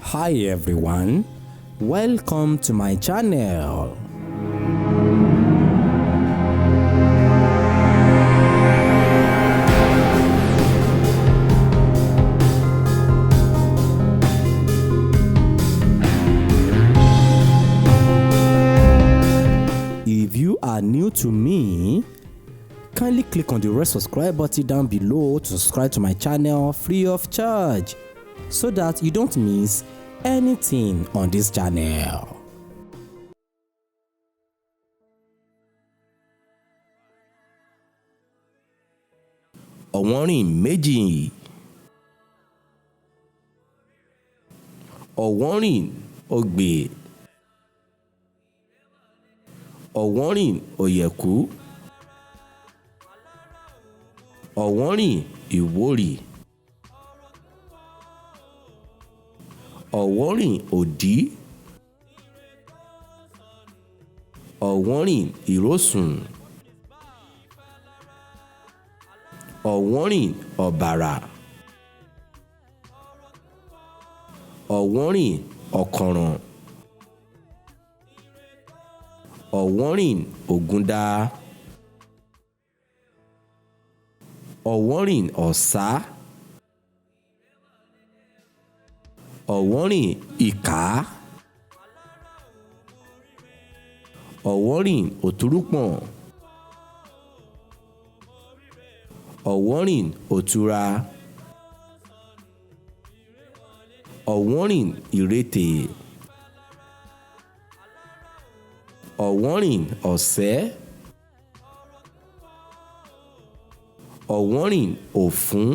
Hi everyone, welcome to my channel. If you are new to me, kindly click on the red subscribe button down below to subscribe to my channel free of charge so that you don't miss anything on this channel. Ọ̀wọ́nrìn méjì, ọ̀wọ́nrìn ogbè, ọ̀wọ́nrìn òyẹ̀kú, ọ̀wọ́nrìn ìwórì, ọ̀wọ́nrìn òdí, ọ̀wọ́nrìn ìrósùn, ọ̀wọ́nrìn ọ̀bàrà, ọ̀wọ́nrìn ọ̀kànràn, ọ̀wọ́nrìn ògúndá, ọ̀wọ́nrìn ọ̀sá, ọ̀wọ́nrìn ìká, ọ̀wọ́nrìn òtúrúpọ̀n, ọ̀wọ́nrìn òtura, ọ̀wọ́nrìn ìrètè, ọ̀wọ́nrìn ọ̀sẹ́, ọ̀wọ́nrìn òfún.